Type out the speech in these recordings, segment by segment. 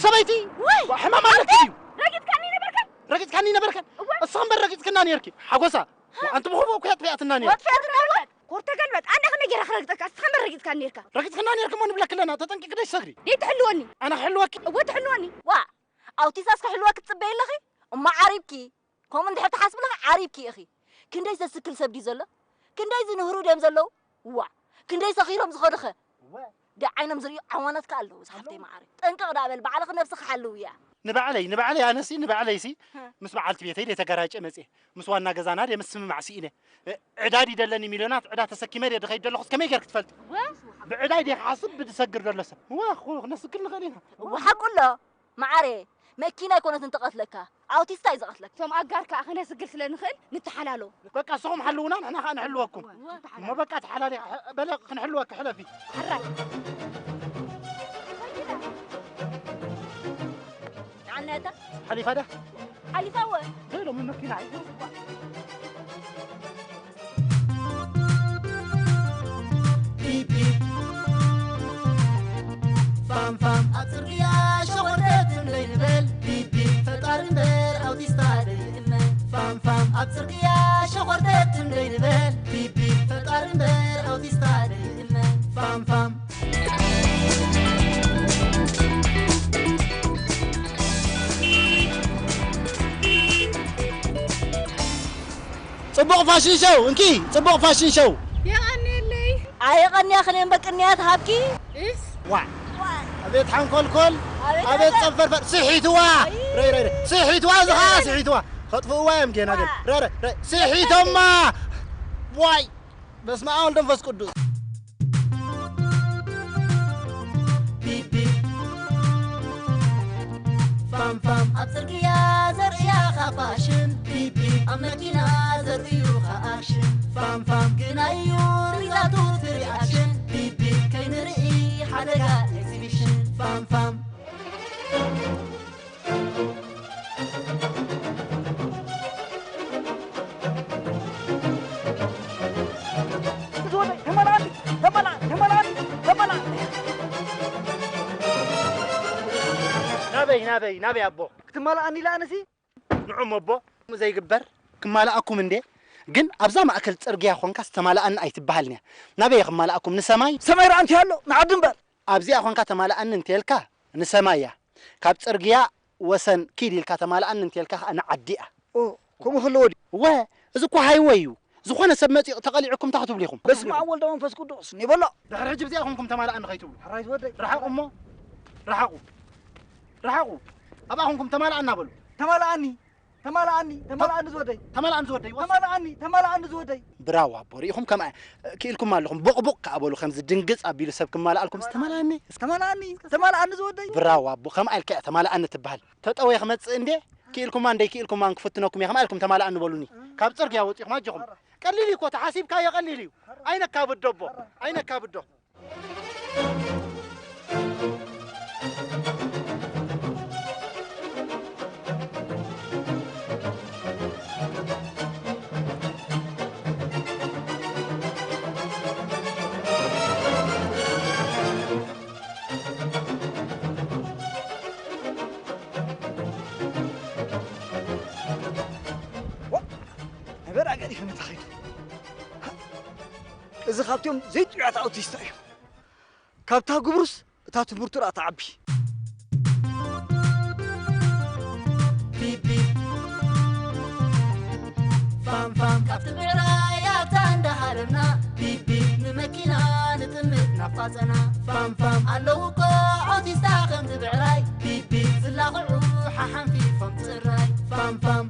ሰበይቲ፣ ወይ! ዋ፣ ሕማም ኣለኪ ድዩ? ረጊጽካኒ ነበርካ? ረጊጽካኒ ነበርካ? እወ። እሱ እምበር ረጊጽክና ነርኪ። ሓጎሳ፣ ዋ፣ ኣንቲ ብኹቡ እኮ እያ ጥፊኣትና ነይራ። ወጥፊኣትና ነይራ። ኮርተ ገልበጥ፣ ኣነ ከመይ ገይረ ክረግጸካ? እስኻ እምበር ረጊጽካኒ ነርካ። ረጊጽክና ነርኪ እሞ ንብለኪ ኣለና፣ ተጠንቂቂ ደይ ሰግሪ። ደይ ትሕልወኒ። ኣነ ክሕልወኪ? እወ ትሕልወኒ። ዋ፣ ኣውቲስታስ ክሕልወኪ ትጽበይ ኣለኺ? እሞ ዓሪብኪ። ከምኡ እንድሕር ትሓስብለኺ ዓሪብኪ ኢኺ። ክንደይ ዘስክል ሰብ ድዩ ዘሎ? ክንደይ ዝንህሩ ድዮም ዘለዉ? ዋ፣ ክንደይ ሰኺሮም ዝኸዱኸ? እወ። ደ ዓይኖም ዝርእዩ ዓዋናት ከኣ ኣለዉ፣ ዝሓፍተይ እሞ። መዓረይ። ጠንቀቕ ደኣ በል፣ ባዕልኺ ነብስኺ ሓልውያ። ንባዕለይ፣ ንባዕለይ ኣነሲ፣ ንባዕለይሲ፣ ሀ። ምስ በዓልቲ ቤተይ ደይ ተገራጨ መጽየ። ምስ ዋና ገዛና ደይ ምስምማዕ ስኢነ። እ፣ ዕዳ ድዩ ደለኒ ሚልዮናት፣ ዕዳ ተሰኪመ ደይ ድኸይድ ደለኹስ ከመይ ጌርክ ትፈልጥ? ወ? ብዕዳይ ደይ ክሓስብ ብድሰግር ደሎ ሰብ። ዋ፣ ኹ-፣ ክነስግር ንኽእል ኢና። ወ፣ ሓቁ ኣሎ። መዓረየ፣ መኪና ኣይኮነትን ትቐትለካ፣ ኣውቲስታ እዩ ዝቐትለካ። እቶም ኣጋር ከኣ ክነስግር ስለ ንኽእል ንተሓላሎ። በቃ ንስኹም ሓልዉና ንሕና ከኣ ንሕልወኩም። እሞ በቃ ተሓላሊ፣ በለ ክንሕልወኪ ሕለፊ። ሕራይ። ንዓና እታ ሓሊፋ ዳ? ሓሊፋ እወ። ዶ ሎሚ መኪና ኣይትወስድ። ቢቢ ፋም ፋም ኣብ ጽርግያ ሸኾርደት ትም ደይንበል። ቢቢ ፈጣሪ እምበር ኣውቲስታ ደይእመን። ፋም ፋም ኣብ ጽርግያ ሸኾርደት ትም ደይንበል። ቢቢ ፈጣሪ እምበር ኣውቲስታ ደይእመን። ፋም ፋም ጽቡቕ ፋሽን ሾው እንኪ፣ ጽቡቕ ፋሽን ሾው። የቐንየለይ። ኣየቐንያኽን እየን በቅንያት ሃብኪ። እስ? ዋ። ኣቤት ሓንኮልኮል፣ ኣቤት ኣቤት ኣቤት። ጸፈርፈር፣ ስሒትዋ። ኣይ። ረይ፣ ረይ፣ ረይ። ስሒትዋ፣ እዚ ኸኣ ስሒትዋ። ከጥፍእዋ እዮም ጌና ግን። ዋ። ረይ፣ ረይ፣ ረይ። ስሒቶማ። ዋይ። በስመ ኣብ ወወልድ ወመንፈስ ቅዱስ። ቢቢ ፋም ፋም ኣብ ጽርግያ ዘርእያኻ ፋሽን። ቢቢ ኣብ መኪና ዘርእዩኻ ኣክሽን። ፋም ፋም ግናዩ ሪዛልቱ እቲ ሪኣክሽን። ቢቢ ከይንርኢ ሓደጋ ኤግዚቢሽን። ፋም ፋም ናበይ ናበይ ናበይ ኣቦ? ክትማልኣኒ ኢለ ኣነሲ? ንዑም ኣቦ። ዘይግበር ክማልኣኩም እንዴ? ግን ኣብዛ ማእከል ጽርግያ ኾንካስ ተማልኣኒ ኣይትበሃልን እያ። ናበይ ክማልኣኩም? ንሰማይ? ሰማይ ርኣ እንተይ ኣሎ ንዓዲ እምበር። ኣብዚኣ ኾንካ ተማልኣኒ እንተልካ ንሰማይ እያ። ካብ ጽርግያ ወሰን ኪድ ኢልካ ተማልኣኒ እንተልካ ኸኣ ንዓዲ እያ። ኦ፣ ከምኡ ከለዎ ድዩ? እወ፣ እዚ እኮ ሃይወይ እዩ። ዝኾነ ሰብ መጺኡ ተቐሊዑኩም እንታይ ክትብሉ ኢኹም? በስመ ኣብ ወወልድ ወመንፈስ ቅዱስ፣ ኒበሎ። ድሕሪ ሕጂ ብዚኣ ኹንኩም ተማልኣኒ ከይትብሉ። ሕራይ ዝወደይ። ርሓቑ እሞ፣ ርሓቑ። ርሓቑ። ኣብኣ ኹንኩም ተማልኣና በሉ። ተማልኣኒ፣ ተማልኣኒ፣ ተማልኣኒ ዝወደይ። ተማልኣኒ ዝወደይ። ተማልኣኒ፣ ተማልኣኒ ዝወደይ። ብራቮ ኣቦ፣ ርኢኹም ከምኣ ክኢልኩም ኣለኹም። ቦቕቦቕ ከኣ በሉ፣ ከምዚ ድንግጽ ኣቢሉ ሰብ ክማልኣልኩም። ተማልኣኒ። ተማልኣኒ፣ ተማልኣኒ ዝወደይ። ብራቮ ኣቦ፣ ከምኣ ኢልካ እያ ተማልኣኒ ትበሃል። ተጠውየ ክመጽእ እንዴ? ክኢልኩማ እንደይ ክኢልኩማ ክፍትነኩም እየ። ከምኣ ኢልኩም ተማልኣኒ በሉኒ። ካብ ጽርግያ ወጺኹም ኣጆኹም። ቀሊል እዩ እኮ፣ ተሓሲብካዮ ቀሊል እዩ። ኣይነካብዶ ኣቦ፣ ኣይነካብዶ። ዋ፣ ነበር ኣገዲፉ ነታ ኸይዱ። እዚ ካብቶም ዘይጥዑያት ኣውቲስታ እዩ። ካብታ ግብሩስ እታ ትምህርቱ ደኣ ትዓቢ። ቢቢ ፋም ፋም ካብቲ ብዕራይ ኣብታ እንዳሃለምና ቢቢ ንመኪና ንጥምት ናፋጸና ፋም ፋም ኣለዉ እኮ ኣውቲስታ ከምቲ ብዕራይ ቢቢ ዝላኽዑ ሓሓንፊፎም ጽራይ ፋም ፋም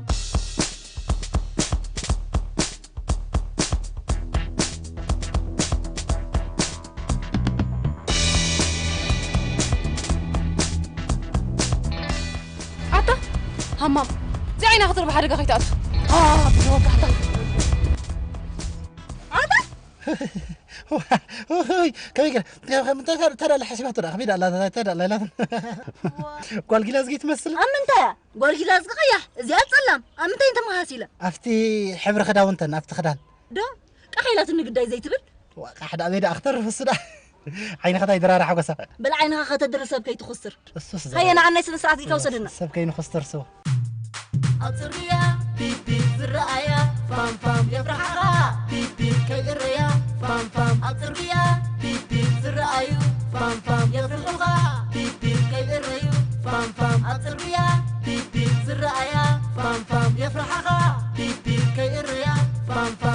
ኣታ ሃማም፣ እዚ ዓይና ክትርብ ሓደጋ ከይትኣቱ። ኣ፣ ብወጋሕታ። ኣታ! ኦይ፣ ከመይ ገይረ? እንታይ፣ እንታይ፣ እንታይ ደኣ ሓሲባቶ ደኣ? ከመይ ደኣ ኣላ? እንታይ ደኣ ኣላ ኢላትኒ? ጓል ጊላዝጊ ትመስል። ኣብ ምንታይ እያ? ጓል ጊላዝጊ ቀያሕ፣ እዚኣ ጸላም። ኣብ ምንታይ ተመሳሲላ? ኣብቲ ሕብሪ ክዳውንተን፣ ኣብቲ ክዳን። ዶ? ቃሕ ኢላትኒ ግዳይ ዘይትብል? ዋ፣ ቃሕ ደኣ ኣበይ ደኣ ክተርፍ እሱ ደኣ? ዓይንኻ እንታይ ድራራ ሓጎሳ? በል ዓይንኻ ከተድሪ ሰብ ከይትኹስር። እሱስ ሃየ ንዓናይ ስነ ስርዓት ጌካ ውሰደና። ሰብ ከይንኹስተር ሰው። ኣብ ጽርግያ ፒፒ ዝረኣያ ፋምፋም የፍርሓኻ ፒፒ ከይእረያ ፋምፋም ኣብ ጽርግያ ፒፒ ዝረኣዩ ፋምፋም የፍርሑኻ ፒፒ ከይእረዩ ፋምፋም ኣብ ጽርግያ ፒፒ ዝረኣያ ፋምፋም የፍርሓኻ ፒፒ ከይእረያ ፋምፋም